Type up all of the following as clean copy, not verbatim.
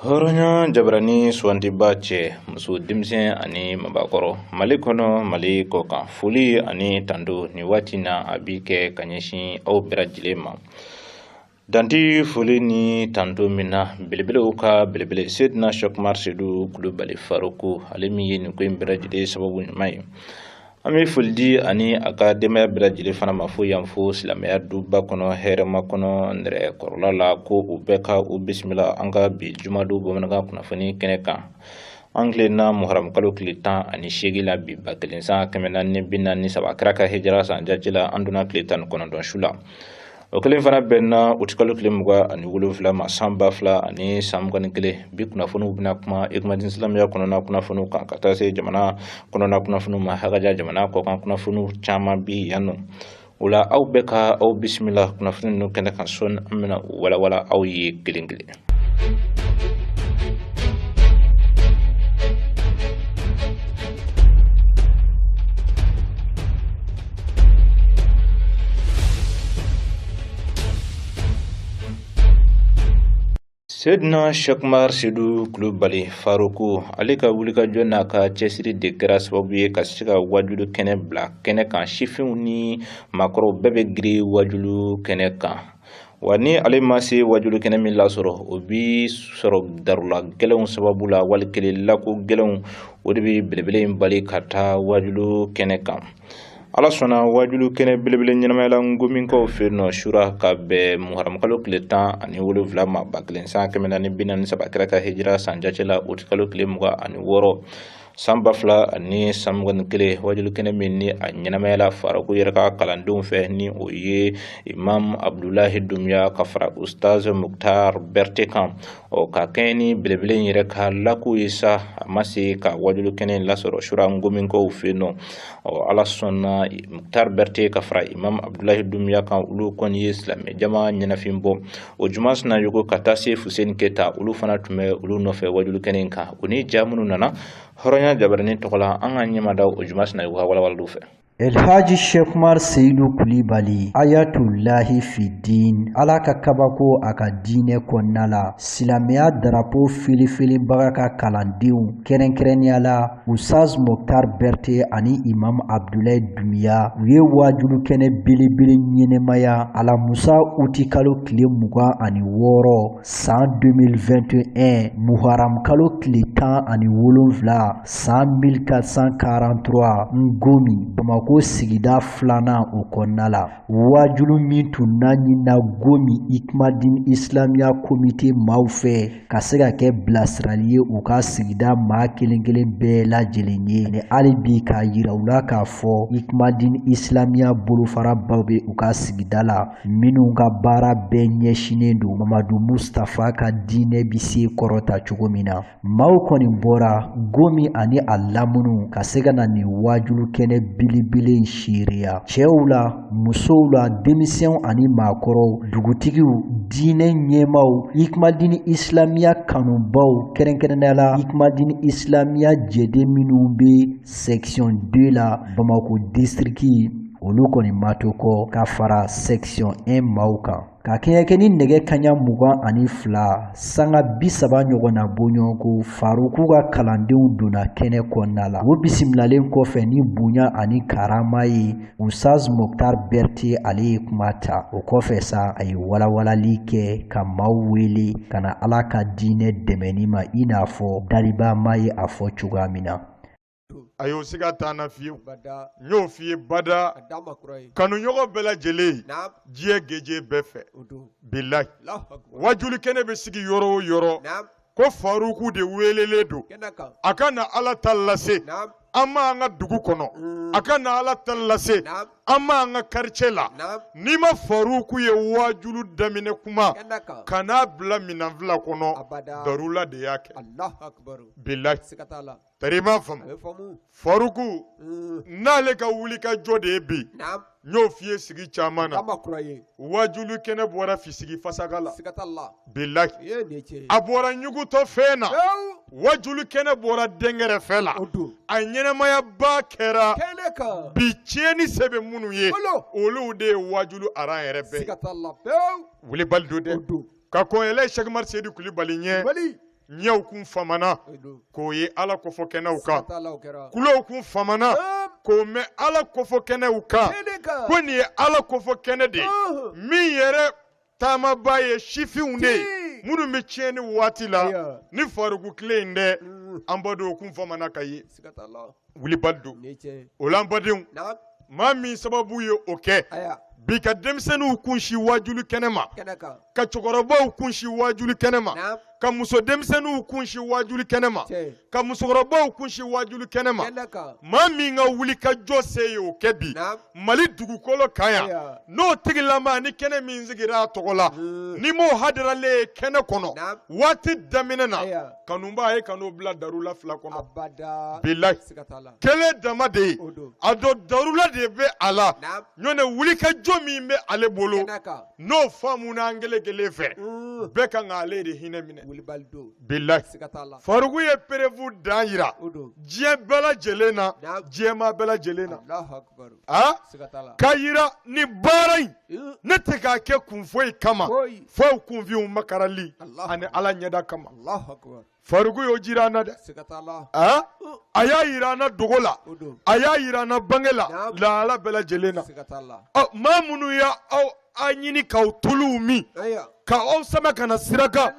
Hɔrɔnya jabarani sugandiba cɛ muso denmisɛn ani mabakɔrɔ Mali kɔnɔ Mali kɔkan foli ani tando nin waati na a bi kɛ ka ɲɛsin aw bɛɛ lajɛlen ma danti foli ni tando min na belebelew ka belebele Seydina Cheikh Umar Seydou Kulubali Faruku ale min ye nin ko in bɛɛ lajɛlen sababu ɲuman ye. An bɛ foli di ani a ka denbaya bɛɛ lajɛlen fana ma fo yan fo silamɛya duba kɔnɔ hɛrɛma kɔnɔ nɛrɛ kɔrɔla la ko u bɛɛ ka u bisimila an ka bi jumadon bamanankan kunnafoni kɛnɛ kan. An tilenna muharamu kalo tile 18 la bi ba kelen san kɛmɛ naani bi naani saba kira ka hijira san jate la an donna tile 19 su la. O kelen fana bɛnna utikalo tile 27 ma san 2021. Bi kunnafoniw bɛna kuma Ikumadini silamɛya kɔnɔna kunnafoniw kan ka taa se jamana kɔnɔna kunnafoniw ma hakaja jamana kɔkan kunnafoniw caman bi yan nɔ. O la aw bɛɛ ka aw bisimila kunnafoni ninnu kɛnɛ kan sɔɔni an bɛna u walawala aw ye kelen kelen. Seydina Cheikh Umar Seydou Kulubali Faruku ale ka wulikajɔ n'a ka cɛsiri de kɛra sababu ye ka se ka wajulu kɛnɛ bila kɛnɛ kan sifinw ni maakɔrɔw bɛɛ bɛ girin wajulu kɛnɛ kan. Wa ni ale ma se wajulu kɛnɛ min lasɔrɔ o bi sɔrɔ darula gɛlɛnw sababu la wali kelen lako gɛlɛnw o de bɛ belebele in bali ka taa wajulu kɛnɛ kan. Ala sɔnna wajulu kɛnɛ belebele ɲɛnamayala Ngominkaw fɛ yen nɔ sura ka bɛn muharamu kalo tile 17 ma ba kelen san kɛmɛ naani bi naani saba kira ka hijira san jate la utikalo tile 26 san 2021. Wajulu kɛnɛ min ni a ɲɛnamayala Faruku yɛrɛ ka kalandenw fɛ ni o ye Imam Abdulahi Dumbuya ka fara Ustaz Muktar Berte kan. Ɔ ka kɛɲɛ ni belebele in yɛrɛ ka lako ye sa a ma se ka wajulu kɛnɛ in lasɔrɔ sura Ngominkaw fɛ yen nɔ. Ɔ ala sɔnna Muktar Berte ka fara Imam Abdulahi Dumbuya kan olu kɔni ye silamɛ jama ɲɛnafin bɔ. O Juma Sinayogo ka taa se Fuseni Keta olu fana tun bɛ olu nɔfɛ wajulu kɛnɛ in kan. U ni ja minnu nana hɔrɔnya jabarani tɔgɔ la an ka ɲɛmada o Juma Sinayogo ka walawalaliw fɛ. Elhaji Cheikh Umar Seydou Kulibali Ayatullahi Fidin Ala ka kabako a ka diinɛ kɔnɔna la silamɛya darapo felefelebaga ka kalandenw kɛrɛnkɛrɛnnenya la Ustaz Muktar Berte ani Imam Abdulayi Dumbuya u ye wajulu kɛnɛ belebele ɲɛnɛmaya Alamusa utikalo tile 26 san 2021 Muharam kalo tile 17 san 1443 Ngomi Bamako sigida filanan o kɔnɔna la wajulu min tun naɲinina Gomi Ikumadini Islamiya komite maaw fɛ ka se ka kɛ bilasirali ye u ka sigida maa kelen kelen bɛɛ lajɛlen ye ani hali bi k'a yira u la k'a fɔ Ikumadini Islamiya bolofarabaw bɛ u ka sigida la minnu ka baara bɛɛ ɲɛsinnen don Mamadu Mustafa ka diinɛ bɛ se kɔrɔta cogo min na. Maaw kɔni bɔra Gomi ani a lamunu ka se ka na nin wajulu kɛnɛ belebele in seereya cɛw la musow la denmisɛnw ani maakɔrɔw dugutigiw diinɛ ɲɛmaaw Ikumadini Islamiya kanubaw kɛrɛnkɛrɛnnenya la Ikumadini Islamiya jɛden minnu bɛ section 2 la Bamako district olu kɔni ma to kɔ ka fara section 1 maaw kan. Ka kɛɲɛ ni nɛgɛ kaɲa 22 sanga 30 ɲɔgɔnna bɔɲɔgɔnko Faruku ka kalandenw donna kɛnɛ kɔnɔna la. O bisimilalen kɔfɛ ni bonya ani karama ye Ustaz Muktar Berte ale ye kuma ta. O kɔfɛ sa a ye walawalali kɛ ka maaw wele ka na Ala ka diinɛ dɛmɛni ma i n'a fɔ Daliba ye a fɔ cogoya min na. A y'o siga t'an na fiyewu n y'o f'i ye bada kanuɲɔgɔn bɛɛ lajɛlen diɲɛ geje bɛɛ fɛ bilahi wajuli kɛnɛ bɛ sigi yɔrɔ o yɔrɔ ko Faruku de welelen don a ka na Ala ta lase an ma an ka dugu kɔnɔ a ka na Ala ta lase an ma an ka quartier la n'i ma Faruku ye wajulu daminɛ kuma kan'a bila minɛn fila kɔnɔ darula de y'a kɛ bilahi tari i m'a faamu Faruku n'ale ka wuli ka jɔ de ye bi n y'o f'i ye sigi caman na wajulu kɛnɛ bɔra fisigi fasaka la bilahi a bɔra ɲugutɔ fɛn na wajulu kɛnɛ bɔra dɛnkɛrɛfɛ la a ɲɛnɛmayaba kɛra bi tiɲɛni se bɛ minnu ye olu de ye wajulu aran yɛrɛ bɛɛ wulibali don dɛ ka kɔn Elhaji Sɛki Umaru Seyidu Kulibali ɲɛ. Ɲɛw kun famana k'o ye Ala kofɔ kɛnɛw kan, kulow kun famana k'o mɛn Ala kofɔ kɛnɛw kan, ko nin ye Ala kofɔ kɛnɛ de ye min yɛrɛ taamaba ye sifinw de ye minnu bɛ tiɲɛni waati la ni Faruku tile in dɛ, an badenw kun famana ka ye wulibali don. O la an badenw, maa min sababu ye o kɛ bi ka denmisɛnninw kunsi waajuli kɛnɛ ma, ka cɛkɔrɔbaw kunsi waajuli kɛnɛ ma, ka muso denmisɛnninw kunsi waajuli kɛnɛ ma, ka musokɔrɔbaw kunsi waajuli kɛnɛ ma, maa min ka wuli ka jɔ se ye o kɛ bi Mali dugukolo kan yan, n'o tigilama ni kɛnɛ min sigira a tɔgɔ la, ni m'o hadaralen ye kɛnɛ kɔnɔ waati daminɛ na, kanuba ye kan'o bila darula fila kɔnɔ. Bilayi kelen dama de ye a dɔn, darula de bɛ a la, ɲɔntɛ wuli ka jɔ min bɛ ale bolo n'o faamuna an kelen kelen fɛ, bɛɛ kan k'ale de hinɛ minɛ. Bilayi Faruku ye preuve dan yira diɲɛ bɛɛ lajɛlen na, diɲɛmaa bɛɛ lajɛlen na, a ka yira ni baara in ne tɛ k'a kɛ kun foyi kama fo kunfinw makarali ani Ala ɲɛda kama. Faruku y'o jira an na dɛ, a y'a yira an na dogo la, a y'a yira an na bange la, lahala bɛɛ lajɛlen na. Ɔ maa minnu y'aw a ɲini k'aw tuluw min, ka aw sama ka na sira kan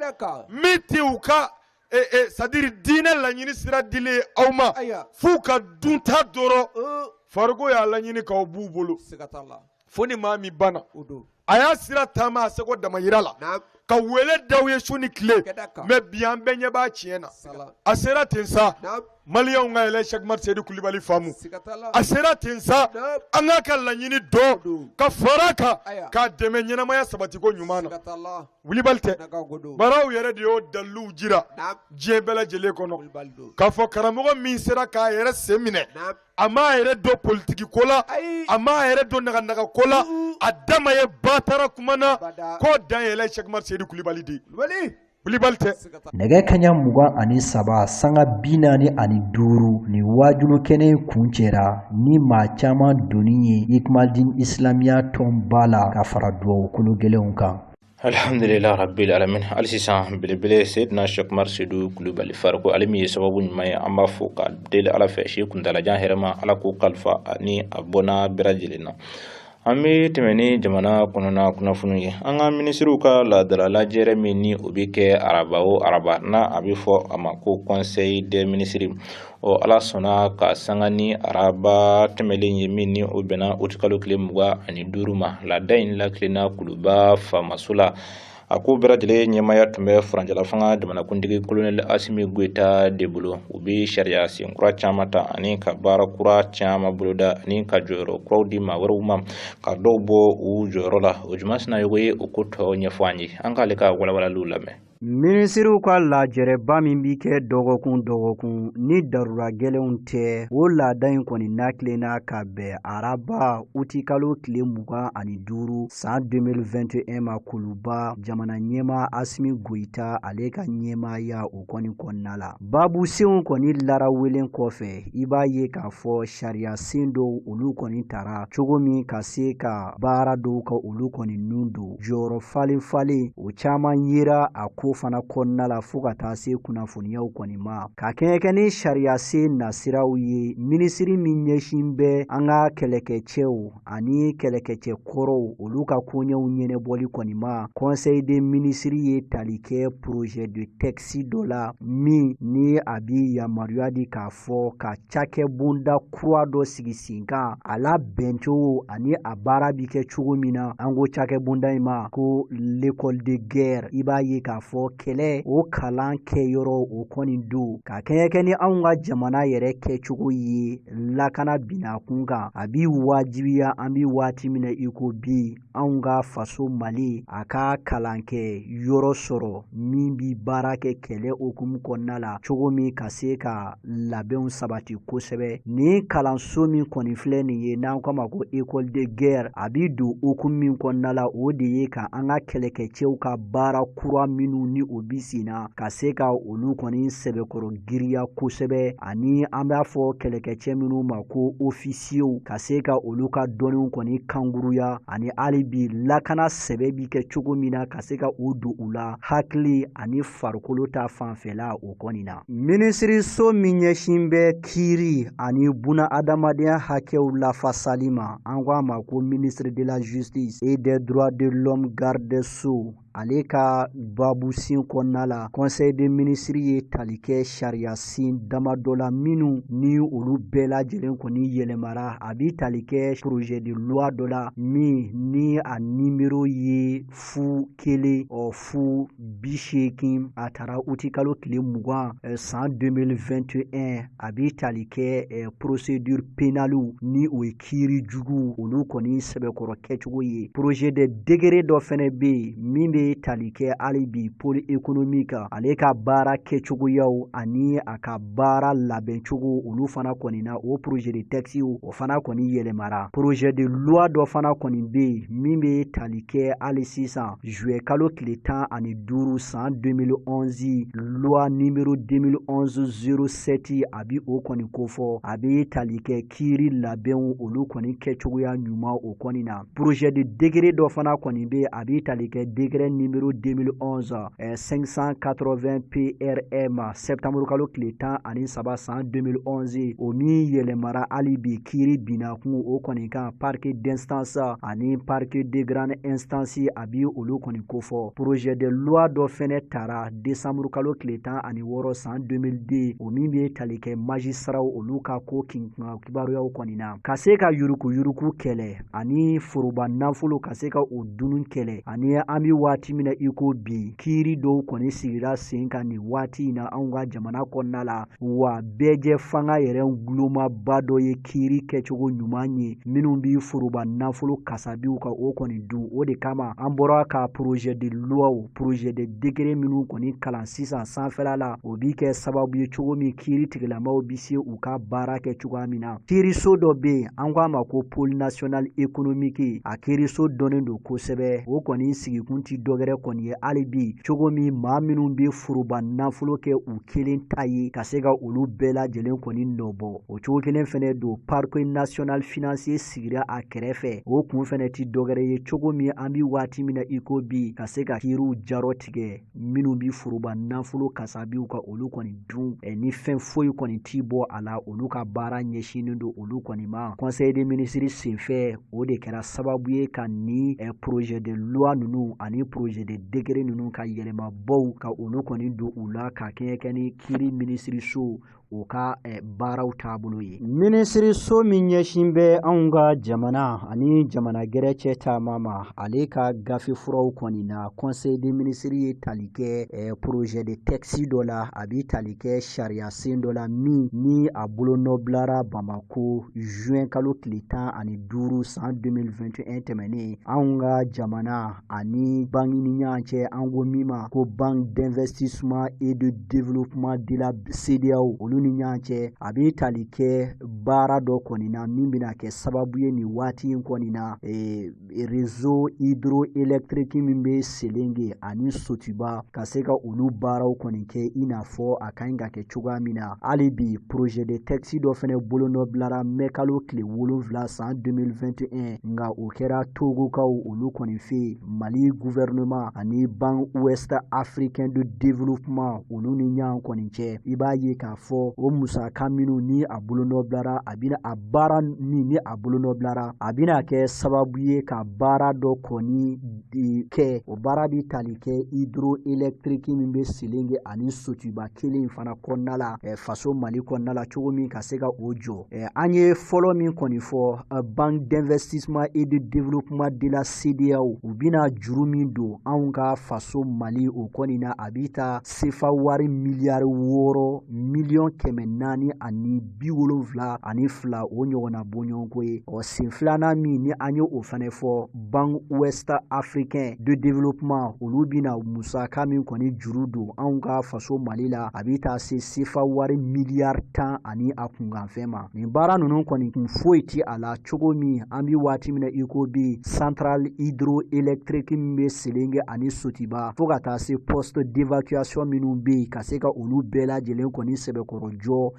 min tɛ u ka c'est-à-dire diinɛ laɲini sira dilen aw ma, f'u ka dunta dɔrɔn. Faruku y'a laɲini k'aw b'u bolo fo ni maa min banna a y'a sira taama a seko damayira la ka wele d'aw ye su ni tile, mais bi an bɛɛ ɲɛ b'a tiɲɛ na. A sera ten sa, maliyɛnw ka yɛlɛ Sɛki Umaru Seyidu Kulibali faamu, a sera ten sa, an k'a ka laɲini dɔn ka fara a kan k'a dɛmɛ ɲɛnamaya sabatiko ɲuman na. Wulibali tɛ, baraw yɛrɛ de y'o daliluw jira diɲɛ bɛɛ lajɛlen kɔnɔ k'a fɔ karamɔgɔ min sera k'a yɛrɛ sen minɛ, a m'a yɛrɛ don politiki ko la, a m'a yɛrɛ don naganaga ko la, a dama ye batara kuma na k'o dan yɛlɛ Sɛki Umaru Seyidu Kulibali de ye. Wulibali tɛ. Nɛgɛ kaɲa 23 sanga 45 ni waajulu kɛnɛ in kuncɛra ni maa caman donni ye Ikumaldin Islamiya tɔnba la ka fara dugawu kolo gɛlɛnw kan. Alhamdulillah rabbil alamin. Hali sisan belebele Seydina Sɛki Umaru Seyidu Kulibali Faruku, ale min ye sababu ɲuman ye, an b'a fo ka deli Ala fɛ si kuntalajan hɛrɛma Ala k'o kalifa ani a bɔnna bɛɛ lajɛlen na. An bɛ tɛmɛ ni jamana kɔnɔna kunnafoniw ye. An ka minisiriw ka laadala lajɛrɛ min ni o bɛ kɛ araba o araba, n'a a bɛ fɔ a ma ko conseil des ministres, ɔ Ala sɔnna ka sanga ni araba tɛmɛlen ye min ni o bɛnna utikalo tile 25 ma. Laada in lakilenna Kuluba faamaso la. A ko bɛɛ lajɛlen ɲɛmaaya tun bɛ furancɛla fanga jamanakuntigi kolonɛli Asimi Goyita de bolo. U bɛ sariya sen kura caman ta ani ka baara kura caman boloda ani ka jɔyɔrɔ kuraw di maa wɛrɛw ma ka dɔw bɔ u jɔyɔrɔ la. O Juma Sinayogo ye o ko tɔ ɲɛfɔ an ye, an k'ale ka walawalaliw lamɛn. Minisiriw ka lajɛrɛba min bi kɛ dɔgɔkun dɔgɔkun ni darura gɛlɛnw tɛ, o laada in kɔni nakilenna ka bɛn araba utikalo tile 25 san 2021 ma Kuluba jamana ɲɛmaa Asimi Goyita ale ka ɲɛmaaya o kɔni kɔnɔna la. Babusenw kɔni larawelen kɔfɛ, i b'a ye k'a fɔ sariya sen dɔw olu kɔni tara cogo min ka se ka baara dɔw ka olu kɔni nun don jɔyɔrɔ falen falen o caman yera a ko fana kɔnɔna la fo ka taa se kunnafoniyaw kɔni ma. Ka kɛɲɛ ni sariya sen nasiraw ye, minisiri min ɲɛsin bɛ an ka kɛlɛkɛcɛw ani kɛlɛkɛcɛ kɔrɔw olu ka koɲɛw ɲɛnabɔli kɔni ma, conseil des ministres ye tali kɛ projet de texte dɔ la min ni a bi yamaruya di k'a fɔ ka cakɛbonda kura dɔ sigi sen kan, a labɛncogo ani a baara bi kɛ cogo min na. An ko cakɛbonda in ma ko l'école de guerre. I b'a ye k'a fɔ kɛlɛ o kalan kɛyɔrɔ o kɔni don ka kɛɲɛ ni anw ka jamana yɛrɛ kɛcogo ye lakana bina kun kan. A bi wajibiya an bi waati min na i ko bi, anw ka faso Mali a ka kalankɛ yɔrɔ sɔrɔ min bi baara kɛ kɛlɛ hukumu kɔnɔna la cogo min ka se ka labɛnw sabati kosɛbɛ. Nin kalanso min kɔni filɛ nin ye n'an k'a ma ko école de guerre, a bi don hukumu min kɔnɔna la, o de ye ka an ka kɛlɛkɛcɛw ka baara kura minnu minnu ni o bi sen na, ka se ka olu kɔni sɛbɛkɔrɔ giriya kosɛbɛ, ani an b'a fɔ kɛlɛkɛcɛ minnu ma ko ofisiyew, ka se ka olu ka dɔnniw kɔni kanguruya, ani hali bi lakana sɛbɛ bi kɛ cogo min na ka se ka o don u la hakili ani farikolo ta fanfɛla o kɔni na. Minisiriso min ɲɛsin bɛ kiiri ani buna adamadenya hakɛw lafasali ma, an ko a ma ko ministre de la justice et des droits de l'homme, garde des sceaux, ale ka babu sen kɔnɔna la, conseil des ministres ye tali kɛ sariya sen damadɔ la minnu ni olu bɛɛ lajɛlen kɔni yɛlɛmara. A bi tali kɛ projet de loi dɔ la min ni a nimero ye 0 1 ɔ 0 80, a taara utikalo tile 20 san 2021. A bi tali kɛ procédure pénale, ni o ye kiiri jugu olu kɔni sɛbɛkɔrɔ kɛcogo ye. Projet de décret dɔ fɛnɛ bɛ yen min bɛ tali kɛ hali bi pôle économique, ale ka baara kɛcogoyaw ani a ka baara labɛncogo, olu fana kɔni na, o projet de texte o fana kɔni yɛlɛmara. Projet de loi dɔ fana kɔni bɛ yen min bɛ tali kɛ hali sisan juillet kalo tile 15 san 2011, loi numéro 2011 07, a bi o kɔni kofɔ, a bɛ tali kɛ kiiri labɛnw olu kɔni kɛcogoya ɲuman o kɔni na. Projet de décret dɔ fana kɔni bɛ, a bɛ tali kɛ décret numéro 2011 580 PRM, septembre kalo tile 13 san 2011, o min yɛlɛmara hali bi kiiri binakun o kɔni kan, parquet d'instance ani parquet de grande instance, a bi olu kɔni kofɔ. Projet de loi dɔ fɛnɛ tara décembre kalo tile 16 san 2002, o min bɛ tali kɛ magistrat olu ka ko kinkan kibaruyaw kɔni na, ka se ka yuruku yuruku kɛlɛ ani foroba nafolo ka se ka o dunu kɛlɛ. Ani an bɛ waati min na i ko bi, kiiri dɔw kɔni sigira sen kan nin waati in na anw ka jamana kɔnɔna la, wa bɛɛjɛ fanga yɛrɛ gulomaba dɔ ye kiiri kɛcogo ɲuman ye minnu bi foroba nafolo kasabiw ka o kɔni dun. O de kama an bɔra ka projet de loi, projet de décret minnu kɔni kalan sisan sanfɛla la, o bi kɛ sababu ye cogo min kiiri tigilamaw bi se u ka baara kɛ cogoya min na. Kiiriso dɔ bɛ yen, an ko a ma ko pôle national économique, a kiiriso dɔnnen don kosɛbɛ. O kɔni sigikun ti dɔwɛrɛ kɔni ye hali bi cogo min maa minnu bɛ foroba nafolo kɛ u kelen ta ye, ka se ka olu bɛɛ lajɛlen kɔni nɔbɔ. O cogo kelen fɛnɛ don, parquet national financier sigira a kɛrɛfɛ. O kun fɛnɛ ti dɔwɛrɛ ye cogo min an bi waati min na i ko bi, ka se ka kiiriw jarɔ tigɛ minnu bi foroba nafolo kasabiw ka olu kɔni dun ni fɛn foyi kɔni ti bɔ a la. Olu ka baara ɲɛsinnen don olu kɔni ma. Conseil des ministres senfɛ, o de kɛra sababu ye ka ni projet de loi ninnu ani projet de décret ninnu ka yɛlɛmabaw ka olu kɔni don u la, ka kɛɲɛ kɛ ni kiiri minisiriso o ka baaraw taabolo ye. Minisiriso min ɲɛsin bɛ anw ka jamana ani jamana gɛrɛ cɛ taama ma, ale ka gafe furaw kɔni na, conseil des ministres ye tali kɛ projet de texte dɔ la, a bi tali kɛ sariya sen dɔ la min ni a bolonɔ bilara Bamako juin kalo tile 15 san 2021 tɛmɛnen, anw ka jamana ani banque ni ɲɔgɔn cɛ, an ko min ma ko Banque d'investissement et de développement de la CEDEAO, olu ni ɲɔgɔn cɛ. A bɛ tali kɛ baara dɔ kɔni na min bɛna kɛ sababu ye nin waati in kɔni na, réseau hydroélectrique min bɛ Selenge ani Sotuba, ka se ka olu baaraw kɔni kɛ i n'a fɔ a ka ɲi ka kɛ cogoya min na. Hali bi projet de texte dɔ fɛnɛ bolonɔ bilara mɛ kalo tile 7 san 2021, nka o kɛra Togokaw olu kɔni fɛ yen, Mali gouvernement ani Banque Ouest africain de développement olu ni ɲɔgɔn kɔni cɛ. I b'a ye k'a fɔ o musaka minnu ni a bolonɔ bilara, a bɛna a baara min ni a bolonɔ bilara, a bɛna kɛ sababu ye ka baara dɔ kɔni kɛ. O baara bɛ tali kɛ hydroélectrique min bɛ Selenge ani Sotuba kelen fana kɔnɔna la, faso Mali kɔnɔna la, cogo min ka se ka o jɔ. An ye fɔlɔ min kɔni fɔ, Banque d'investissement et de développement de la CEDEAO, u bɛna juru min don anw ka faso Mali o kɔni na, a bɛ taa sefa wari miliyari 6 miliyɔn 472, o ɲɔgɔnna bɔɲɔgɔnko ye. Ɔ sen filanan min ni an ye o fana fɔ fɔ Banque Ouest Africain de Développement, olu bɛna musaka min kɔni juru don anw ka faso Mali la, a bɛ taa se sefa wari miliyari 10 ani a kunkanfɛn ma. Nin baara ninnu kɔni, kun foyi ti a la. Cogo min an bɛ waati min na i ko bi, centrale hydroélectrique min bɛ Selenge ani Sotiba, fo ka taa se poste d'évacuation minnu bɛ yen, ka se ka olu bɛɛ lajɛlen kɔni sɛbɛkɔrɔ jɔ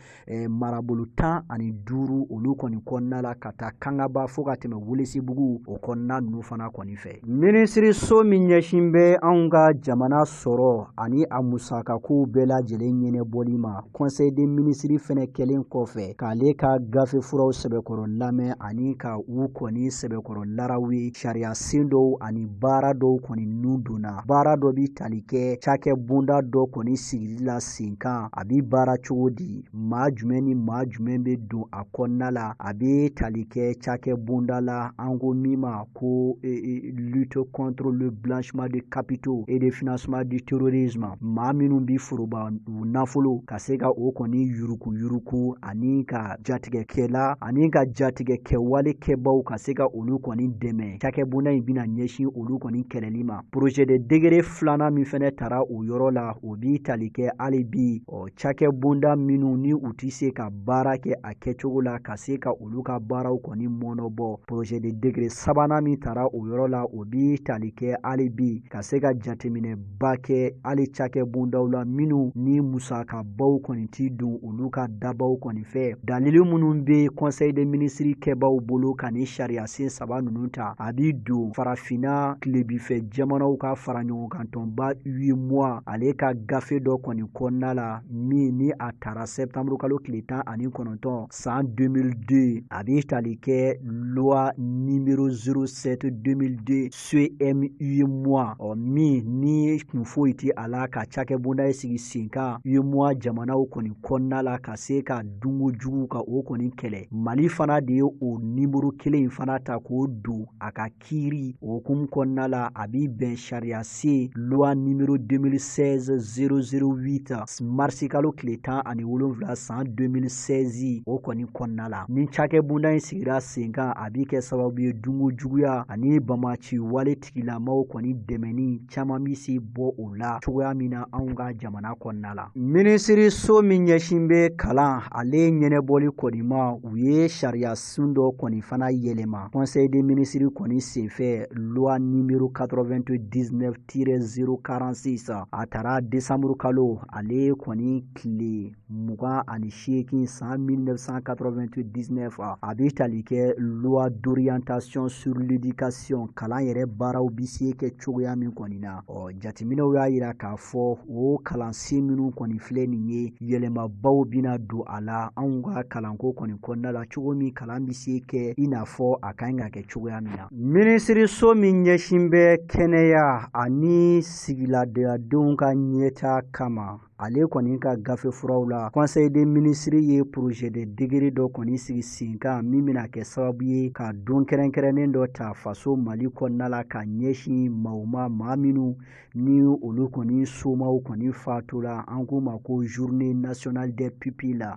marabolo 15 olu kɔni kɔnɔna la, ka taa Kangaba fo ka tɛmɛ Welesebugu, o kɔnɔna ninnu fana kɔni fɛ. Minisiriso min ɲɛsin bɛ anw ka jamana sɔrɔ ani a musakakow bɛɛ lajɛlen ɲɛnɛbɔli ma, conseil des ministres fɛnɛ kɛlen kɔfɛ k'ale ka gafe furaw sɛbɛkɔrɔ lamɛn ani ka u kɔni sɛbɛkɔrɔ larawe, sariya sen dɔw ani baara dɔw kɔni nun donna. Baara dɔ bi tali kɛ cakɛ bonda dɔ kɔni sigili la sen kan. A bi baara cogo di? Maa jumɛn ni maa jumɛn bɛ don a kɔnɔna la? A bɛ tali kɛ cakɛ bonda la, an ko min ma ko lutte contre le blanchiment de capitaux et de financement du terrorisme. Maa minnu bi foroba nafolo ka se ka o kɔni yuruku yuruku, ani ka jatigɛkɛla ani ka jatigɛ kɛwale kɛbaw, ka se ka olu kɔni dɛmɛ, cakɛ bonda in bɛna ɲɛsin olu kɔni kɛlɛli ma. Projet de décret filanan min fɛnɛ tara o yɔrɔ la, o bi tali kɛ hali bi ɔ cakɛ bonda minnu ni u ti se ka baara kɛ a kɛcogo la, ka se ka olu ka baaraw kɔni mɔnɔbɔ. Projet de décret sabanan min tara o yɔrɔ la, o bi tali kɛ hali bi ka se ka jateminɛba kɛ hali cakɛ bondaw la minnu ni musakabaw kɔni ti don olu ka dabaw kɔni fɛ. Dalili minnu bɛ conseil des ministres kɛbaw bolo ka ni sariya sen saba ninnu ta, a bi don Farafinna tilebinfɛ jamanaw ka fara ɲɔgɔn kan tɔnba UEMOA, ale ka gafe dɔ kɔni kɔnɔna la min ni a tara septembre kalo tile 19 san 2002. A bɛ tali kɛ loi numéro 07 2002 CM UEMOA, ɔ min ni kun foyi tɛ a la ka cakɛ bonda sigi sen kan UEMOA jamanaw kɔni kɔnɔna la, ka se ka dunko jugu ka o kɔni kɛlɛ. Mali fana de ye o numéro kelen in fana ta k'o don a ka kiiri o hukumu kɔnɔna la. A bi bɛn sariya sen loi numéro 2016 008, marisi kalo tile 17 san 2016, o kɔni kɔnɔna la. Ni cakɛ bonda in sigira sen kan, a bi kɛ sababu ye dunko juguya ani bamaci wale tigilamaw kɔni dɛmɛni caman bi se bɔ o la cogoya min na anw ka jamana kɔnɔna la. Minisiriso min ɲɛsin bɛ kalan ale ɲɛnɛbɔli kɔni ma, u ye sariya sun dɔ kɔni fana yɛlɛma conseil des ministres kɔni senfɛ, loi numéro 99-046. A taara décembre kalo ale kɔni tile 28 san 1999. A bɛ tali kɛ loi d'orientation sur l'éducation, kalan yɛrɛ baaraw bɛ se kɛ cogoya min kɔni na. Ɔ jateminɛw y'a yira k'a fɔ o kalansen minnu kɔni filɛ nin ye, yɛlɛmabaw bɛna don a la anw ka kalanko kɔni kɔnɔna la, cogo min kalan bɛ se kɛ i n'a fɔ a ka ɲi ka kɛ cogoya min na. Minisiriso min ɲɛsin bɛ kɛnɛya ani sigiladenw ka ɲɛta kama, ale kɔni ka gafe furaw la, conseil des ministres ye projet de décret dɔ kɔni sigi sen kan min bɛna kɛ sababu ye ka don kɛrɛnkɛrɛnnen dɔ ta faso Mali kɔnɔna la ka ɲɛsin maaw ma, maa minnu ni olu kɔni somaw kɔni fatula, an k'u ma ko journée nationale des pupilles.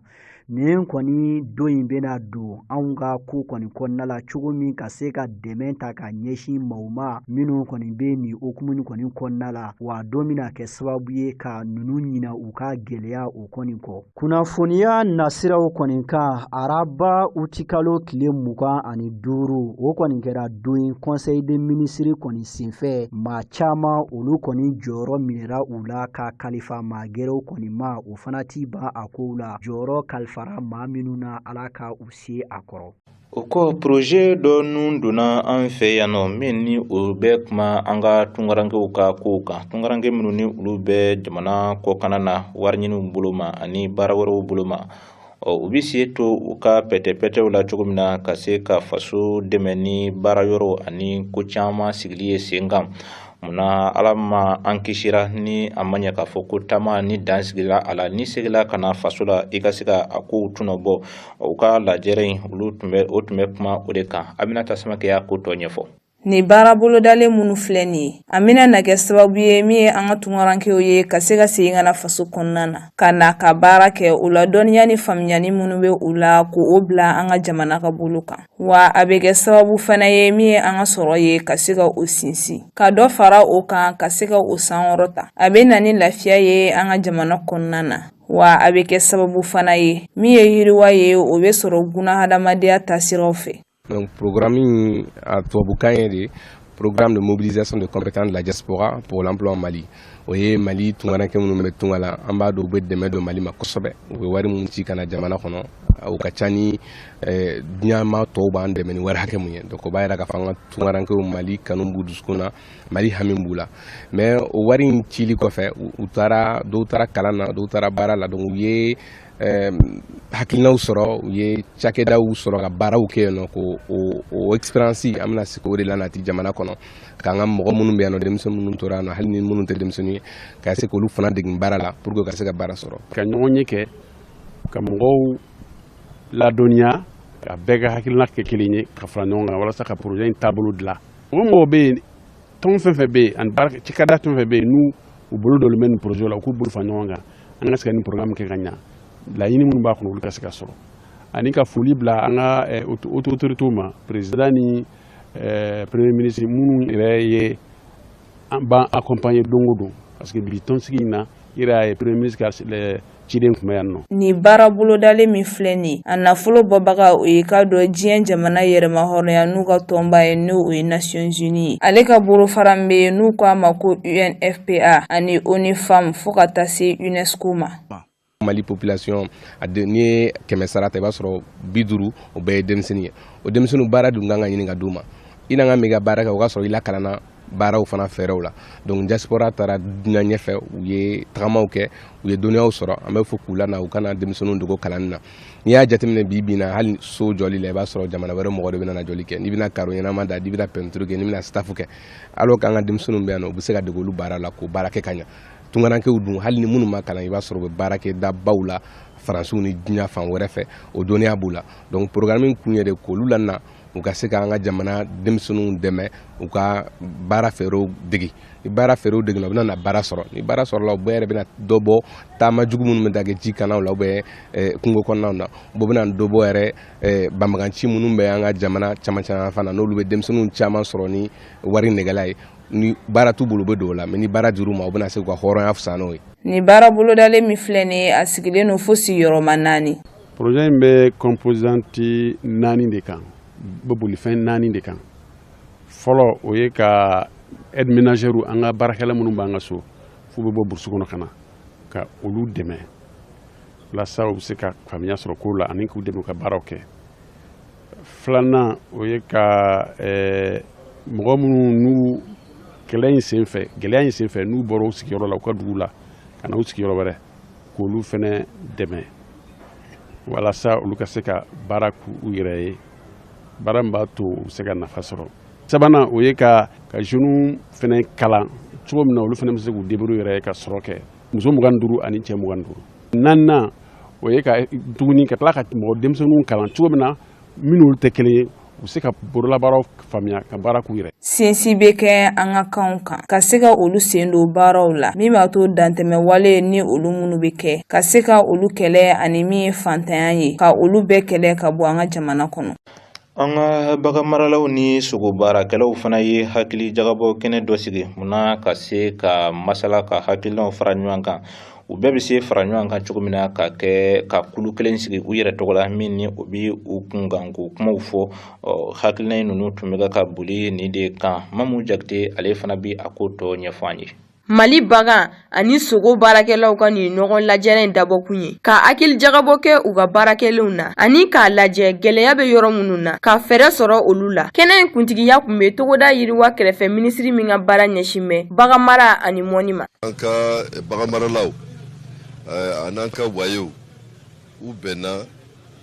Nin kɔni don in bɛna don anw ka ko kɔni kɔnɔna la cogo min ka se ka dɛmɛ ta ka ɲɛsin maaw ma minnu kɔni bɛ nin hukumu kɔni kɔnɔna la, wa don bɛna kɛ sababu ye ka ninnu ɲina u ka gɛlɛya o kɔni kɔ. Kunnafoniya nasiraw kɔni kan, araba utikalo tile 25, o kɔni kɛra don ye conseil des ministres kɔni senfɛ, maa caman olu kɔni jɔyɔrɔ minɛra u la ka kalifa maa gɛrɛw kɔni ma. O fana ti ban a kow la, jɔyɔrɔ kalifara maa minnu na, Ala ka u se a kɔrɔ. O kɔ, projet dɔ nun donna an fɛ yan nɔ min ni o bɛ kuma an ka tunkarankew ka kow kan, tunkaranke minnu ni olu bɛ jamana kɔkana na wari ɲiniw bolo ma ani baara wɛrɛw bolo ma. Ɔ u bɛ se to u ka pɛtɛpɛtɛw la cogo min na ka se ka faso dɛmɛ ni baara yɔrɔ ani ko caman sigili ye sen kan. Munna Ala ma an kisira ni a ma ɲɛ k'a fɔ ko taama ni dan sigila a la, ni segila ka na faso la, i ka se ka a kow tɔnɔ bɔ? U ka lajɛrɛ in, olu tun bɛ o tun bɛ kuma o de kan. Aminata Samakɛ y'a ko tɔ ɲɛfɔ. Nin baara bolodalen minnu filɛ nin ye, a bɛna na kɛ sababu ye min ye an ka tunkarankew ye ka se ka segin ka na faso kɔnɔna na, ka na ka baara kɛ u la dɔnniya ni faamuyali minnu bɛ u la k'o bila an ka jamana ka bolo kan. Wa a bɛ kɛ sababu fana ye min ye an ka sɔrɔ ye ka se ka o sinsin, ka dɔ fara o kan, ka se ka o sankɔrɔta. A bɛ na ni lafiya ye an ka jamana kɔnɔna na, wa a bɛ kɛ sababu fana ye min ye yiriwa ye, o bɛ sɔrɔ bunahadamadenya taasiraw fɛ. Donc programme a tubabukan ye de programme de mobilisation de compétences de la diaspora pour l'emploi au Mali. O ye Mali tungaranke minnu bɛ tunga la, an b'a dɔn u bɛ dɛmɛ don Mali ma kosɛbɛ. U bɛ wari min ci ka na jamana kɔnɔ, o ka ca ni diɲɛ maa tɔw b'an dɛmɛ ni wari hakɛ mun ye. Donc o b'a yira k'a fɔ an ka tungarankew Mali kanu b'u dusukun na, Mali hami b'u la. Mais o wari in cili kɔfɛ, u taara, dɔw taara kalan na, dɔw taara baara la. Donc u ye hakilinaw sɔrɔ, u ye cakɛdaw sɔrɔ ka baaraw kɛ yen nɔ, ko o expérience an bɛna se k'o de lanati jamana kɔnɔ, k'an ka mɔgɔ minnu bɛ yan nɔ, denmisɛnnin minnu tora yan nɔ, hali ni minnu tɛ denmisɛnnin ye, ka se k'olu fana degi baara la pour que ka se ka baara sɔrɔ. Ka ɲɔgɔn ye kɛ, ka mɔgɔw ladɔnniya, ka bɛɛ ka hakilina kɛ kelen ye, ka fara ɲɔgɔn kan walasa ka projet in taabolo dilan. Mɔgɔ mɔgɔ bɛ yen, tɔn fɛn fɛn bɛ yen ani baara cikɛda fɛn fɛn bɛ yen, n'u u bolo dɔlen bɛ nin projet la, u k'u bolo fara ɲɔgɔn kan, an ka se ka nin programme kɛ ka ɲa, laɲini minnu b'a kɔnɔ, olu ka se ka sɔrɔ. Ani ka foli bila an ka autorités ma, président ni premier ministre minnu yɛrɛ ye an b'an accompagner don o don, parce que bi tɔnsigi in na, i yɛrɛ y'a ye, premier ministre ka ciden tun bɛ yan nɔ. Nin baara bolodalen min filɛ nin ye, a nafolo bɔbaga o ye k'a dɔn diɲɛ jamana yɛrɛmahɔrɔnya n'u ka tɔnba ye, n'o ye Nations Unies ye. Ale ka bolofara min bɛ yen n'u k'a ma ko UNFPA ani ONU Femmes, fo ka taa se UNESCO ma. Mali population a n'i ye 100 sara ta, i b'a sɔrɔ 50 o bɛɛ ye denmisɛnnin ye. O denmisɛnninw, baara dun kan ka ɲini ka d'u ma. I n'an ka min ka baara kɛ, o ka sɔrɔ i lakalanna baaraw fana fɛɛrɛw la. Donc diaspora taara duɲa ɲɛfɛ, u ye tagamaw kɛ, u ye dɔnniyaw sɔrɔ. An bɛ fɔ k'u lana, u kana denmisɛnninw dogo kalanni na. N'i y'a jateminɛ bi bi in na, hali so jɔli la, i b'a sɔrɔ jamana wɛrɛ mɔgɔ de bɛ na jɔli kɛ, n'i bɛna carreau ɲɛnama da, n'i bɛna peinture kɛ, n'i bɛna staff kɛ, alors k'an ka denmisɛnninw bɛ yan nɔ, u bɛ se ka dege olu baara la k'o baara kɛ ka ɲa. Tungarankew dun, hali ni minnu ma kalan, i b'a sɔrɔ u bɛ baara kɛ dabaw la Faransiw ni diɲɛ fan wɛrɛ fɛ, o dɔnniya b'u la. Donc programme kun ye de k'olu lana, u ka se k'an ka jamana denmisɛnninw dɛmɛ, u ka baara fɛɛrɛw degi. Ni baara fɛɛrɛw degina, u bɛna na baara sɔrɔ. Ni baara sɔrɔla, u bɛɛ yɛrɛ bɛna dɔ bɔ taama jugu minnu bɛ taa kɛ ji kanaw la ou bien kungo kɔnɔnaw na. U bɛna dɔ bɔ yɛrɛ banbaganci minnu bɛ an ka jamana caman caman fana, n'olu bɛ denmisɛnninw caman sɔrɔ ni wari nɛgɛla ye, ni baara t'u bolo, u bɛ don o la. Mais ni baara dir'u ma, u bɛna se k'u ka hɔrɔnya fisaya n'o ye. Nin baara bolodalen min filɛ nin ye, a sigilen don fo sigiyɔrɔma 4. Projet in bɛ composante 4 de kan, bɛ bolifɛn 4 de kan. Fɔlɔ, o ye ka aide ménagère, an ka baarakɛla minnu b'an ka so f'u bɛ bɔ burusi kɔnɔ ka na, ka olu dɛmɛ walasa u bɛ se ka faamuya sɔrɔ kow la ani k'u dɛmɛ u ka baaraw kɛ. Filanan, o ye ka mɔgɔ minnu n'u kɛlɛ in senfɛ, gɛlɛya in senfɛ, n'u bɔra u sigiyɔrɔ la, u ka dugu la, ka na u sigiyɔrɔ wɛrɛ, k'olu fɛnɛ dɛmɛ walasa olu ka se ka baara k'u yɛrɛ ye, baara min b'a to u bɛ se ka nafa sɔrɔ. Sabanan, o ye ka jeunes fɛnɛ kalan cogo min na olu fɛnɛ bɛ se k'u débrouiller yɛrɛ ye ka sɔrɔ kɛ, muso 25 ani cɛ 25. Naaninan, o ye ka tuguni ka tila ka mɔgɔ denmisɛnninw kalan cogo min na, minnu tɛ kelen ye, u bɛ se ka bololabaaraw faamuya ka baara k'u yɛrɛ. Sinsin bɛ kɛ an ka kanw kan, ka se ka olu sen don baaraw la min b'a to dantɛmɛ wale ni olu minnu bɛ kɛ, ka se ka olu kɛlɛ, ani min ye fantanya ye, ka olu bɛɛ kɛlɛ ka bɔ an ka jamana kɔnɔ. An ka bagan maralaw ni sogo baarakɛlaw fana ye hakili jagabɔ kɛnɛ dɔ sigi munna ka se ka masala, ka hakilinaw fara ɲɔgɔn kan, u bɛɛ bɛ se fara ɲɔgɔn kan cogo min na, ka kɛ ka kulu kelen sigi u yɛrɛ tɔgɔ la min ni o bɛ u kunkan ko kumaw fɔ. Hakilina ninnu tun bɛ ka boli nin de kan. Mamu Jakite, ale fana bɛ a ko tɔ ɲɛfɔ an ye. Mali bagan ani sogo baarakɛlaw ka nin ɲɔgɔn lajɛrɛ in dabɔkun ye ka hakili jagabɔ kɛ u ka baarakɛlenw na ani k'a lajɛ gɛlɛya bɛ yɔrɔ minnu na, ka fɛɛrɛ sɔrɔ olu la. Kɛnɛ in kuntigiya tun bɛ togoda yiriwa kɛrɛfɛ minisiri min ka baara ɲɛsin bɛ bagan mara ani mɔni ma. An ka bagan maralaw an'an ka wayew, u bɛnna,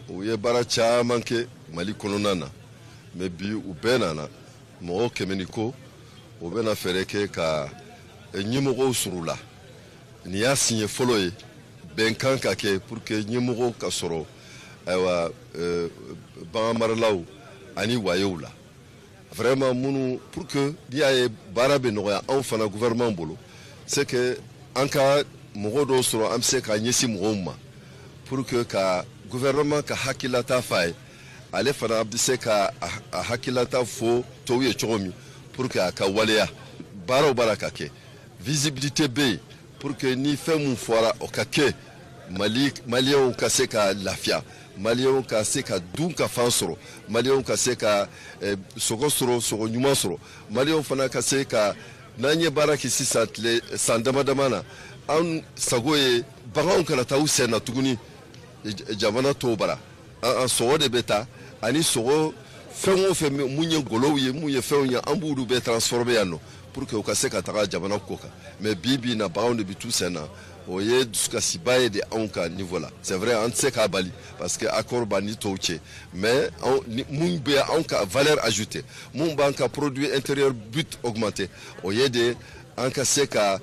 u ye baara caman kɛ Mali kɔnɔna na. Mais bi, u bɛɛ nana, mɔgɔw 100 ni ko, u bɛna fɛɛrɛ kɛ ka ɲɛmɔgɔw sɔrɔ la. Nin y'a siɲɛ fɔlɔ ye bɛnkan ka kɛ pour que ɲɛmɔgɔw ka sɔrɔ, ayiwa, bagan maralaw ani wayew la. Vraiment minnu, pour que n'i y'a ye baara bɛ nɔgɔya anw fana gouvernement bolo, c'est que an ka mɔgɔ dɔw sɔrɔ, an bɛ se ka ɲɛsin mɔgɔw ma pour que ka gouvernement ka hakililata f'a ye, ale fana bɛ se ka a hakililata fɔ tɔw ye cogo min pour que a ka waleya. Baara o baara ka kɛ, visibilité bɛ yen pour que ni fɛn mun fɔra, o ka kɛ, Mali Maliyɛnw ka se ka lafiya, Maliyɛnw ka se ka dun ka fan sɔrɔ, Maliyɛnw ka se ka sogo sɔrɔ, sogo ɲuman sɔrɔ, Maliyɛnw fana ka se ka, n'an ye baara kɛ sisan, tile san dama dama na, an sago ye baganw kana taa u sen na tuguni jamana tɔw bara. An sogo de bɛ taa, ani sogo fɛn o fɛn, mun ye golow ye, mun ye fɛnw ye, an b'olu bɛɛ transformer yan nɔ pour que u ka se ka taga jamana ko kan. Mais bi bi in na, baganw de bɛ t'u sen na. O ye dusukasiba ye de anw ka niveau la. C'est vrai, an tɛ se k'a bali parce que accord b'an ni tɔw cɛ, mais mun bɛ anw ka valeur ajoutée, mun b'an ka produit intérieur brut augmenter, o ye de an ka se ka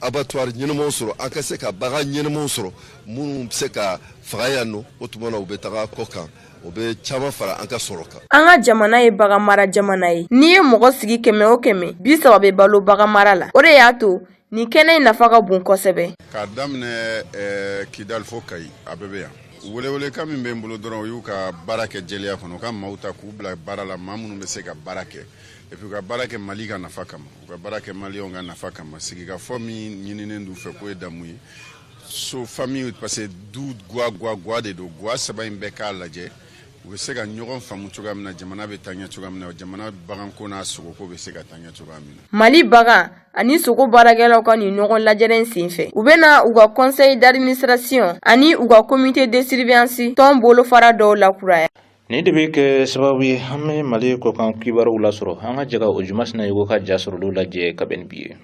abattoir ɲɛnamaw sɔrɔ, an ka se ka bagan ɲɛnamaw sɔrɔ minnu bɛ se ka faga yan nɔ. O tuma na, u bɛ taga kɔ kan, o bɛ caman fara an ka sɔrɔ kan. An ka jamana ye bagan mara jamana ye. N'i ye mɔgɔ sigi 100 o 100, 30 bɛ balo bagan mara la. O de y'a to nin kɛnɛ in nafa ka bon kosɛbɛ. K'a daminɛ Kidali fo Kayi, a bɛɛ bɛ yan. Welewelekan min bɛ n bolo dɔrɔn, o y'u ka baara kɛ jɛlenya kɔnɔ, u ka maaw ta k'u bila baara la, maa minnu bɛ se ka baara kɛ, et puis u ka baara kɛ Mali ka nafa kama, u ka baara kɛ Maliyɛnw ka nafa kama. Sigikafɔ min ɲininen d'u fɛ, k'o ye damu ye so famille, parce que du gwa gwa gwa de don. Gwa saba in bɛɛ k'a lajɛ, u bɛ se ka ɲɔgɔn faamu cogoya min na, jamana bɛ taa ɲɛ cogoya min na, jamana baganko n'a sogoko bɛ se ka taa ɲɛ cogoya min na. Mali bagan ani sogo baarakɛlaw ka nin ɲɔgɔn lajɛrɛ in senfɛ, u bɛna u ka conseil d'administration ani u ka comité de surveillance tɔn bolofara dɔw lakuraya. Nin de bɛ kɛ sababu ye an bɛ Mali kɔkan kibaruw lasɔrɔ. An ka jɛ ka o Juma Sinayogo ka ja sɔrɔlenw lajɛ ka bɛn ni bi ye.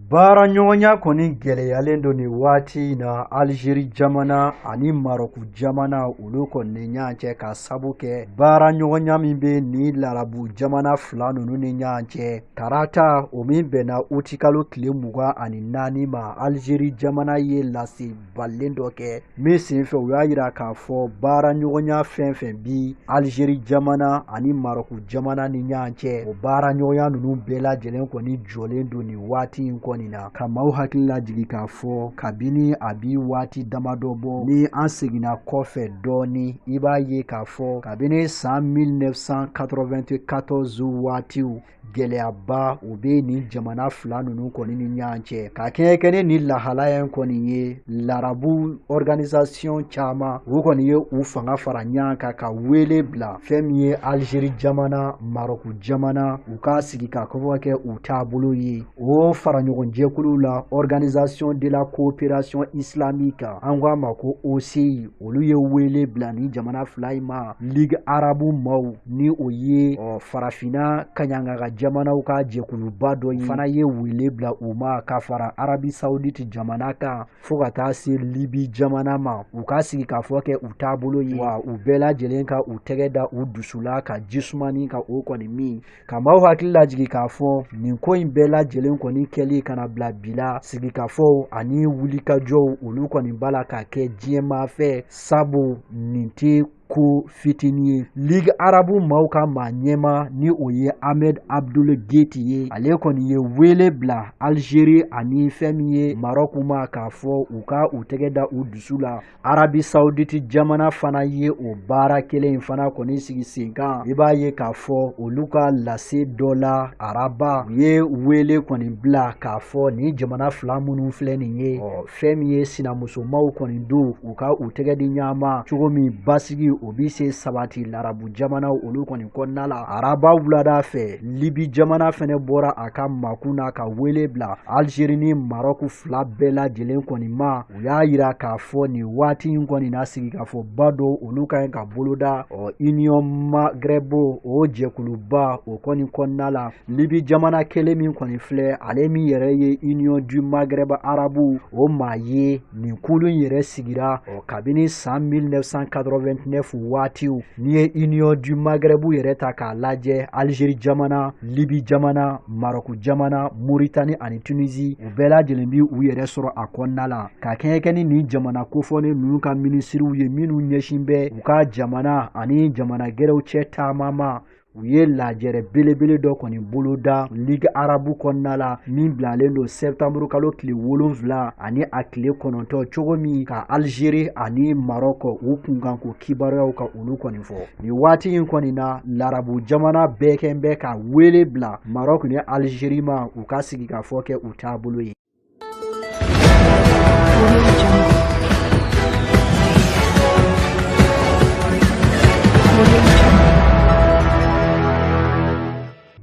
Baara ɲɔgɔnya kɔni gɛlɛyalen don nin waati in na Alizeri jamana ani Marɔku jamana olu kɔni ni ɲɔgɔn cɛ, ka sabu kɛ baara ɲɔgɔnya min bɛ ni larabu jamana fila ninnu ni ɲɔgɔn cɛ. Tarata o min bɛnna utikalo tile 24 ma, Alizeri jamana ye lasebalen dɔ kɛ min senfɛ u y'a jira k'a fɔ baara ɲɔgɔnya fɛn fɛn bi Alizeri jamana ani Marɔku jamana ni ɲɔgɔn cɛ, o baara ɲɔgɔnya ninnu bɛɛ lajɛlen kɔni jɔlen don nin waati in kɔni na. Ka maaw hakili lajigin k'a fɔ kabini a bi waati damadɔ bɔ, ni an seginna kɔfɛ dɔɔni, i b'a ye k'a fɔ kabini san 1994 waatiw, gɛlɛyaba o bɛ nin jamana fila ninnu kɔni ni ɲɔgɔn cɛ. Ka kɛɲɛ kɛ ni nin lahalaya in kɔni ye, larabu organisation caman u kɔni ye u fanga fara ɲɔgɔn kan ka wele bila fɛn min ye Alizeri jamana, Marɔku jamana, u ka sigi ka kɔfɔ kɛ u taabolo ye. O fara ɲɔgɔn jɛkuluw la, Organisation de la coopération islamique, an ko a ma ko OCI, olu ye wele bila nin jamana fila in ma. Ligue arabu maaw, ni o ye farafinna kaɲangaga jamanaw ka jɛkuluba dɔ ye, fana ye wele bila u ma ka fara Arabie Saoudite jamana kan fo ka taa se Libi jamana ma, u ka sigi k'a fɔ kɛ u taabolo ye, wa u bɛɛ lajɛlen ka u tɛgɛ da u dusu la ka jisumani ka o kɔni min. Ka maaw hakili lajigin k'a fɔ nin ko in bɛɛ lajɛlen kɔni kɛli kana bila bi la, sigikafɔw ani wulikajɔw olu kɔni b'a la ka kɛ diɲɛmaa fɛ, sabu nin tɛ ko fitinin ye. Ligue arabu maaw ka maa ɲɛma, ni o ye Ahmed Abdul Gate ye, ale kɔni ye wele bila Algérie ani fɛn min ye Maroc ma k'a fɔ u ka u tɛgɛ da u dusu la. Arabie Saoudite jamana fana ye o baara kelen in fana kɔni sigi sen kan. I b'a ye k'a fɔ olu ka lase dɔ la araba, u ye wele kɔni bila k'a fɔ nin jamana fila minnu filɛ nin ye, ɔ fɛn min ye sinamusomaw kɔni don, u ka u tɛgɛ di ɲɔgɔn ma cogo min basigi o bɛ se sabati larabu jamanaw olu kɔni kɔnɔna la. Araba wulada fɛ, Libi jamana fɛnɛ bɔra a ka makun na ka wele bila Algérie ni Maroc fila bɛɛ lajɛlen kɔni ma. U y'a yira k'a fɔ nin waati in kɔni na, sigikafɔba dɔw olu ka ɲi ka boloda ɔ Union Maghreb o jɛkuluba o kɔni kɔnɔna la. Libi jamana kelen min kɔni filɛ, ale min yɛrɛ ye Union du Maghreb arabu o maa ye, nin kulu in yɛrɛ sigira ɔ kabini san 1989. CAF waatiw. N'i ye Union du Maghreb yɛrɛ ta k'a lajɛ, Algérie jamana, Libye jamana, Maroc jamana, Mauritanie ani Tunisie, u bɛɛ lajɛlen bi u yɛrɛ sɔrɔ a kɔnɔna la. Ka kɛɲɛ ni nin jamana kofɔlen ninnu ka minisiriw ye minnu ɲɛsin bɛ u ka jamana ani jamana gɛrɛw cɛ taama ma, u ye lajɛrɛ belebele dɔ kɔni boloda Ligue arabu kɔnɔna la min bilalen don septembre kalo tile 7 ani a tile 9, cogo min ka Algérie ani Maroc u kunkanko kibaruyaw ka olu kɔni fɔ. Nin waati in kɔni na, larabu jamana bɛɛ kɛn bɛ ka wele bila Maroc ni Algérie ma u ka sigikafɔ kɛ u taabolo ye.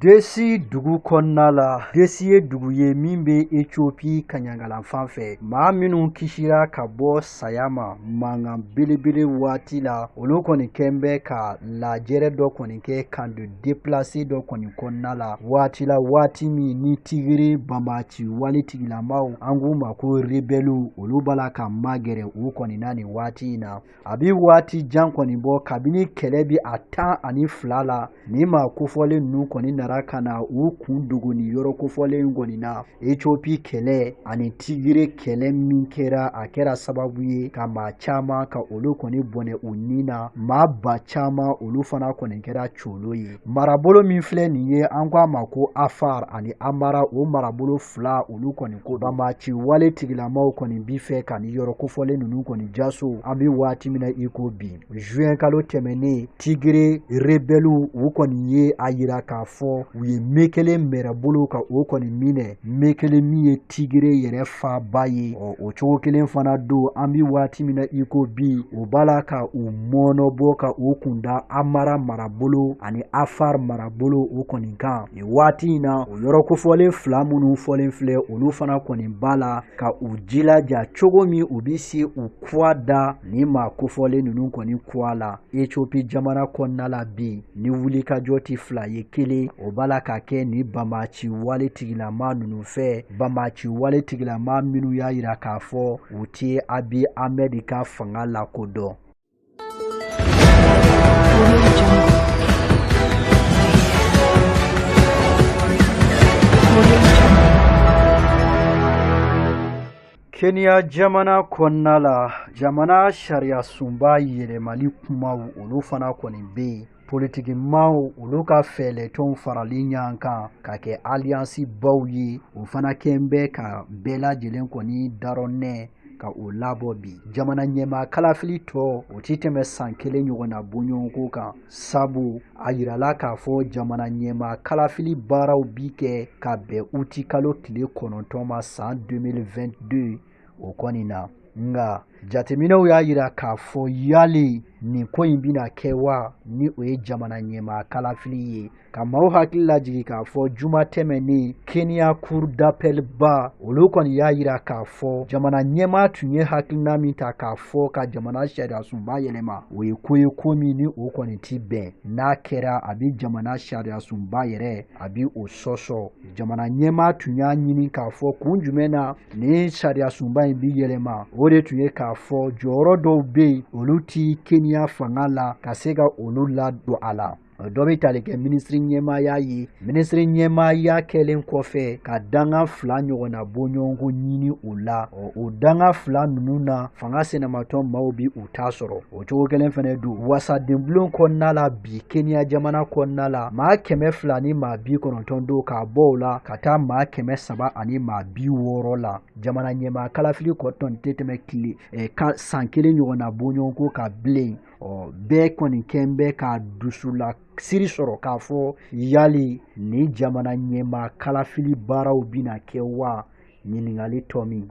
Desi dugu kɔnɔna la, Desi ye dugu ye min bɛ Ethiopie kaɲangala fan fɛ. Maa minnu kisira ka bɔ saya ma mankan belebele waati la, olu kɔni kɛn bɛ ka lajɛrɛ dɔ kɔni kɛ camp de déplacés dɔ kɔni kɔnɔna la waati la, waati min ni Tigre banbaci wale tigilamaw, an k'u ma ko rebelles, olu b'a la ka magɛrɛ u kɔni na nin waati in na. A bi waati jan kɔni bɔ kabini kɛlɛ bi a 12 la, nin maa kofɔlen ninnu kɔni nara ka na u kun dogo nin yɔrɔ kofɔlen in kɔni na. Ethiopie kɛlɛ ani Tigre kɛlɛ min kɛra, a kɛra sababu ye ka maa caman ka olu kɔni bɔnɛ u ni na, maa ba caman olu fana kɔni kɛra colo ye. Marabolo min filɛ nin ye, an ko a ma ko Afar ani Amara, o marabolo fila olu kɔni ko banbaci wale tigilamaw kɔni bi fɛ ka nin yɔrɔ kofɔlen ninnu kɔni jaso. An bi waati min na i ko bi, juin kalo tɛmɛnen, Tigre rebelles u kɔni ye a yira k'a fɔ u ye Mekele mɛrɛbolo ka o kɔni minɛ, Mekele min ye Tigre yɛrɛ faaba ye. Ɔ, o cogo kelen fana don, an bi waati min na i ko bi, u b'a la ka u mɔɔnɔbɔ ka u kunda Amara marabolo ani Afar marabolo o kɔni kan. Nin waati in na, o yɔrɔ kofɔlen fila minnu fɔlen filɛ, olu fana kɔni b'a la ka u jilaja cogo min u bi se u kuwa da nin maa kofɔlen ninnu kɔni kuwa la. Ethiopie jamana kɔnɔna la bi, ni wulikajɔ tɛ fila ye kelen, o b'a la ka kɛ nin banbaci wale tigilama ninnu fɛ, banbaci wale tigilama minnu y'a yira k'a fɔ u tɛ Abiy Ahmed ka fanga lakodɔn. Kenya jamana kɔnɔna la, jamana sariya sunba yɛlɛmali kumaw olu fana kɔni bɛ yen. Politikimaw olu ka fɛɛlɛtɔnw farali ɲɔgɔn kan ka kɛ alliance baw ye, o fana kɛn bɛ ka bɛɛ lajɛlen kɔni darɔnɛ ka o labɔ bi. Jamana ɲɛmaa kalafili tɔ o ti tɛmɛ san kelen ɲɔgɔnna bɔɲɔgɔnko kan, sabu a yirala k'a fɔ jamana ɲɛmaa kalafili baaraw bi kɛ ka bɛn uti kalo tile 9 ma san 2022 o kɔni na. Nka jateminɛw y'a yira k'a fɔ yali nin ko in bɛna kɛ wa, ni o ye jamana ɲɛmaa kalafili ye. Ka maaw hakili lajigin k'a fɔ juma tɛmɛnen, Kenya cour d'appel ba olu kɔni y'a yira k'a fɔ jamana ɲɛmaa tun ye hakilina min ta k'a fɔ ka jamana sariya sunba yɛlɛma, o ye ko ye ko min ni o kɔni ti bɛn. N'a kɛra, a bi jamana sariya sunba yɛrɛ a bi o sɔsɔ. Jamana ɲɛmaa tun y'a ɲini k'a fɔ kun jumɛn na nin sariya sunba in bi yɛlɛma, o de tun ye k'a fɔ jɔyɔrɔ dɔw bɛ yen olu ti Kenya fanga la ka se ka olu ladon a la. Dɔ bɛ tali kɛ minisiri ɲɛmaaya ye. Minisiri ɲɛmaaya kɛlen kɔfɛ ka danga fila ɲɔgɔnna bɔɲɔgɔnko ɲini o la, o danga fila ninnu na fanga sinamatɔn maaw bi u ta sɔrɔ. O cogo kelen fana don wasadenbulon kɔnɔna la bi Kenya jamana kɔnɔna la, maa 290 don k'a bɔ o la ka taa maa 360 la. Jamana ɲɛmaa kalafili kɔtɔn tɛ tɛmɛ tile san kelen ɲɔgɔnna bɔɲɔgɔnko ka bilen. Ɔ, bɛɛ kɔni kɛn bɛ ka dusula siri sɔrɔ k'a fɔ yali nin jamana ɲɛmaa kalafili baaraw bɛna kɛ wa, ɲininkali tɔ min.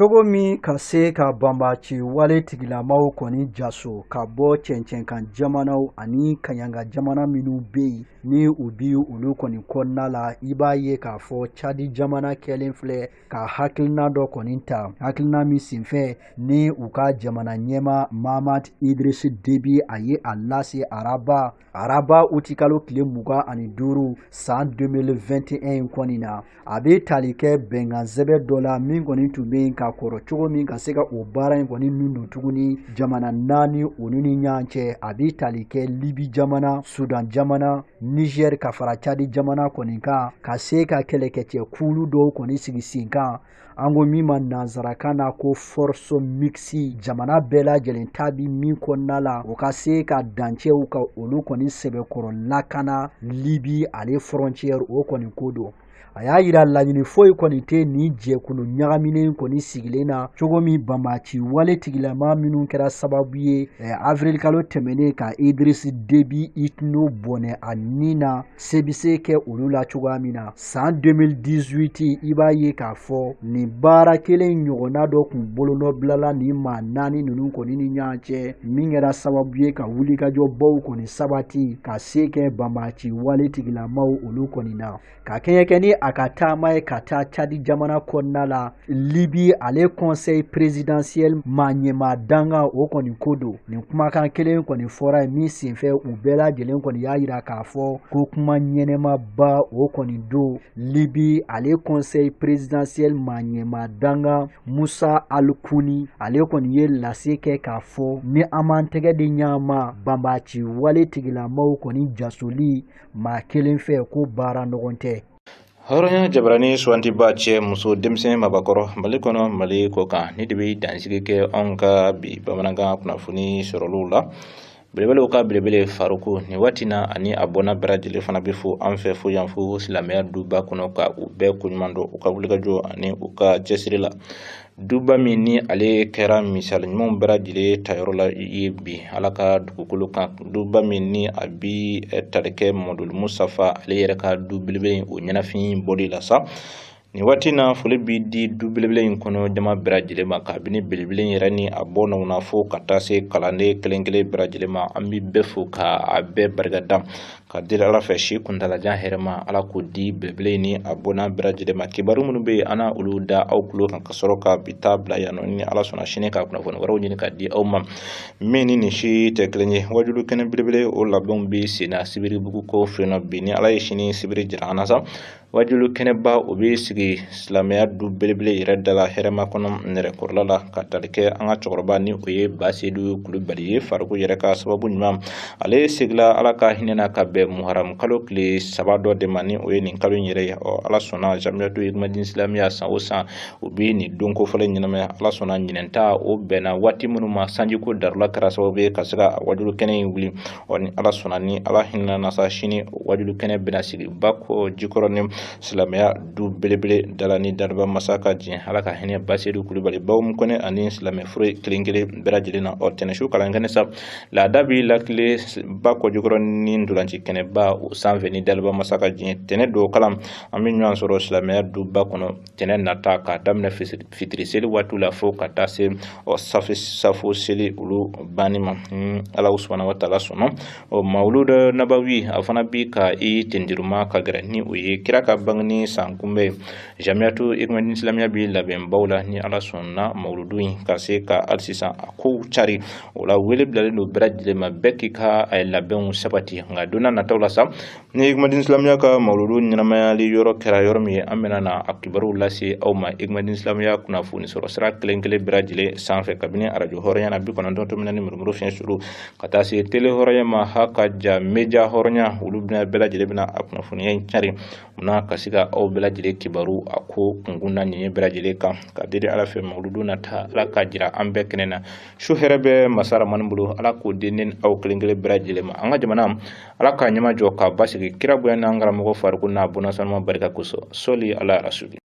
Cogo min ka se ka banbaci wale tigilamaw kɔni jaso ka bɔ cɛncɛnkan jamanaw ani kaɲanga jamana minnu bɛ yen. Ni u bi olu kɔni kɔnɔna la, i b'a ye k'a fɔ Cadi jamana kɛlen filɛ ka hakilina dɔ kɔni ta, hakilina min senfɛ ni u ka jamana ɲɛmaa Mahamat Idriss Déby a ye a lase araba utikalo tile 25 san 2021 in kɔni na. A bɛ tali kɛ bɛnkan sɛbɛn dɔ la min kɔni tun bɛ yen ka kɔrɔ cogo min ka se ka o baara in kɔni nun don tuguni jamana naani olu ni ɲɔgɔn cɛ. A bɛ tali kɛ Libi jamana, Sudan jamana, Niger ka fara Cadi jamana kɔni kan, ka se ka kɛlɛkɛcɛ kulu dɔw kɔni sigi sen kan, an ko min ma nansarakan na ko force mixte, jamana bɛɛ lajɛlen ta bi min kɔnɔna la, o ka se ka dancɛw ka olu kɔni sɛbɛkɔrɔ lakana Libi ale frontière o kɔni ko don. A y'a yira laɲini foyi kɔni tɛ nin jɛkulu ɲagaminen kɔni sigilen na cogo min banbaanci wale tigilama minnu kɛra sababu ye avril kalo tɛmɛnen ka Idriss Déby Itno bɔnɛ a ni na, se bɛ se kɛ olu la cogoya min na. San 2018, i b'a ye k'a fɔ nin baara kelen ɲɔgɔnna dɔ kun bolonɔbilala nin maa naani ninnu kɔni ni ɲɔgɔn cɛ, min kɛra sababu ye ka wulikajɔbaw kɔni sabati ka se kɛ banbaanci wale tigilamaw olu kɔni na. Ka kɛɲɛ kɛ ni a ka taama ye ka taa Cadi jamana kɔnɔna la, Libi ale conseil présidentiel maa ɲɛmaa dankan o kɔni ko don. Nin kumakan kelen kɔni fɔra ye min senfɛ, u bɛɛ lajɛlen kɔni y'a yira k'a fɔ ko kuma ɲɛnɛmaba o kɔni don. Libi ale conseil présidentiel maa ɲɛmaa dankan Musa Alkuni, ale kɔni ye lase kɛ k'a fɔ ni an m'an tɛgɛ di ɲɔgɔn ma, banbaanci wale tigilamaw kɔni jasoli maa kelen fɛ, ko baara ɲɔgɔn tɛ. Hɔrɔnya jabarani suwantiba, cɛ, muso, denmisɛn, mabakɔrɔ, Mali kɔnɔ, Mali kɔ kan, ni de bɛ dansigi kɛ anw ka bi bamanankan kunnafoni sɔrɔliw la. Belebelew ka belebele Faruku nin waati na ani a bɔnna bɛɛ lajɛlen fana bɛ fo an fɛ fo yan fo silamɛya duba kɔnɔ, ka u bɛɛ koɲuman dɔn u ka wulikajɔ ani u ka cɛsiri la. Duba min ni ale kɛra misali ɲumanw bɛɛ lajɛlen tayɔrɔ la ye bi Ala ka dugukolo kan, duba min ni a bi tali kɛ Mamadu Musafa ale yɛrɛ ka du belebele o ɲɛnafin bɔli la sa. Nin waati na, foli bi di du belebele in kɔnɔ jama bɛɛ lajɛlen ma, kabini belebele in yɛrɛ ni a bɔnnaw na fo ka taa se kalanden kelen kelen bɛɛ lajɛlen ma. An bi bɛɛ fo ka a bɛɛ barikada ka deli Ala fɛ, si kuntalajan hɛrɛma Ala k'o di belebele ni a bɔnna bɛɛ lajɛlen ma. Kibaru minnu bɛ yen, an na olu da aw tulo kan ka sɔrɔ ka bi taa bila yan nɔ. Ni Ala sɔnna, sini ka kunnafoni wɛrɛw ɲini ka di aw ma min ni nin si tɛ kelen ye. Wajulu kɛnɛ belebele o labɛnw bɛ sen na Sibiribugu ko fɛ yen nɔ bi. Ni Ala ye sini sibiri jira an na sa, wajulu kɛnɛba o bɛ sigi silamɛya du belebele yɛrɛ da la hɛrɛma kɔnɔ nɛrɛkɔrɔla la, ka tali kɛ an ka cɛkɔrɔba ni o ye Basedu Kulubali ye, Faruku yɛrɛ ka sababu ɲuman. Ale segila Ala ka hinɛ na ka bɛn muharamu kalo tile 3 dɔ de ma, ni o ye nin kalo in yɛrɛ ye. Ɔ, Ala sɔnna, Jamiyatu Hikmadin Silamɛya, san o san u bɛ nin don kofɔlen ɲɛnamaya. Ala sɔnna, ɲinɛn ta o bɛnna waati minnu ma, sanjiko darula kɛra sababu ye ka se ka wajulu kɛnɛ in wuli. Ɔ, ni Ala sɔnna, ni Ala hinɛ na sa, sini wajulu kɛnɛ bɛna sigi Bakɔ Jikɔrɔ ni silamɛya du belebele dala ni daliba masa ka diɲɛ. Ala ka hinɛ Basedu Kulubali baw kɔnɛ ani silamɛ fure kelen kelen bɛɛ lajɛlen na. Ɔ, tɛnɛsu kalan kɛnɛ sa, laada bi lakile Bakɔ Jikɔrɔ ni ntolanci kɛnɛba o sanfɛ ni daliba masa ka diɲɛ. Tɛnɛ dɔw kalan, an bɛ ɲɔgɔn sɔrɔ silamɛya duba kɔnɔ tɛnɛ nata, k'a daminɛ fitiri seli waati la fo ka taa se ɔ safe safo seli olu banni ma, ni Ala subahana wa taala sɔnna. Ɔ, mawuludu nabawi a fana bi ka i tendiruma ka gɛrɛ, ni o ye kira ka bangeni san kunbɛn. Jamiyatu Hikmadin Silamɛya bi labɛnbaw la, ni Ala sɔnna, mawuludu in ka se ka hali sisan a kow cari. O la, wele bilalen don bɛɛ lajɛlen ma, bɛɛ k'i ka labɛnw sabati. Nka don n'a nataw la sa, ni Hikmadin Silamɛya ka mawuludu ɲɛnamayali yɔrɔ kɛra yɔrɔ min ye, an bɛna na a kibaruw lase aw ma Hikmadin Silamɛya kunnafoni sɔrɔ sira kelen kelen bɛɛ lajɛlen sanfɛ, kabini arajo hɔrɔnya na 90.4 murumuru fiɲɛ suru ka taa se tele hɔrɔnya ma, ha ka ja media hɔrɔnya, olu bɛna bɛɛ lajɛlen bɛna a kunnafoniya in cari munna ka se ka aw bɛɛ lajɛlen kibaru a ko kunkun na ɲɛ bɛɛ lajɛlen kan. Ka deli Ala fɛ, mawuludu nata, Ala ka jira an bɛɛ kɛnɛ na. Su hɛrɛ bɛ masa Ramani bolo, Ala k'o di ne ni aw kelen kelen bɛɛ lajɛlen ma. An ka jamana, Ala k'a ɲɛmajɔ k'a basigi kira bonya n'an karamɔgɔ Faruku n'a bɔnna sanuma barika kosɔn. Sɔli ala rasuli.